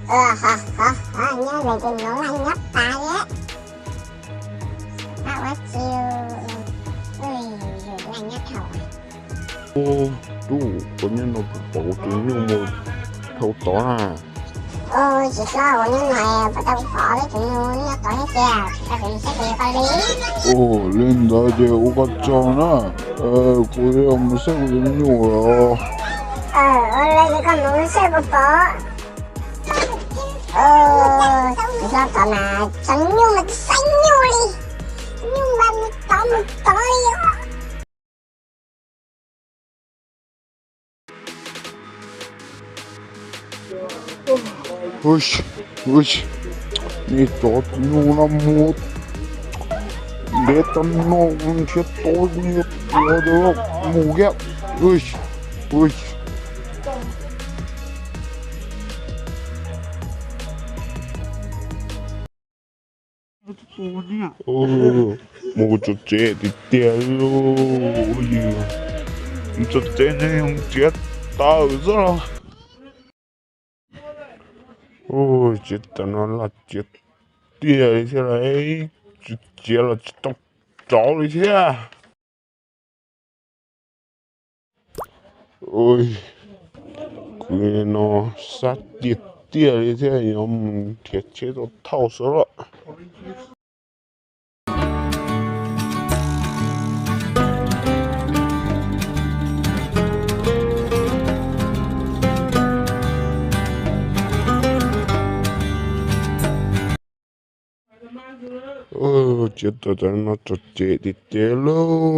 Ho ho ho, nyob ze ces nws laj nyob tas li. Pab ua tsi, laj nyob dhau. Ub, tub, koj nyob no puas pom kuv tus nyuj mus dhau tod na? Ub, tsis hlob, kuv nyob no puas tau pom peb tus nyuj nyob tod thiab tiag, tsis tau kuv saib kuv yuav pom li. Ub, li ntawd ces ua koj tsaug na, kuv yuav mus saib kuv tus nyuj lawm. Ua li ces koj mus saib puas pom. Tsis hlob, tod mas tso nyuj mas tsis saib nyuj li, nyuj mas mus tod mus tod li. Ub, ub, nej cov nyuj no mus ntev tag no kuv nrhiav tau nej yuav tuag mus kiag. Ub, ub. Mus txog tsev tiag tiag li lauj. Mus txog tsev ne, mus txiav taws xwb los. Ub, tsev taws no laj ciav tiag li thiab lauj, tsis txiav los tsis tau rauv li thiab. Ub, kuv no sab tiag tiag li thiab, yuav mus nrhiav tsheb tuaj thauj xwb lauj. Tsev taws no txog tsev tiag tiag lauj.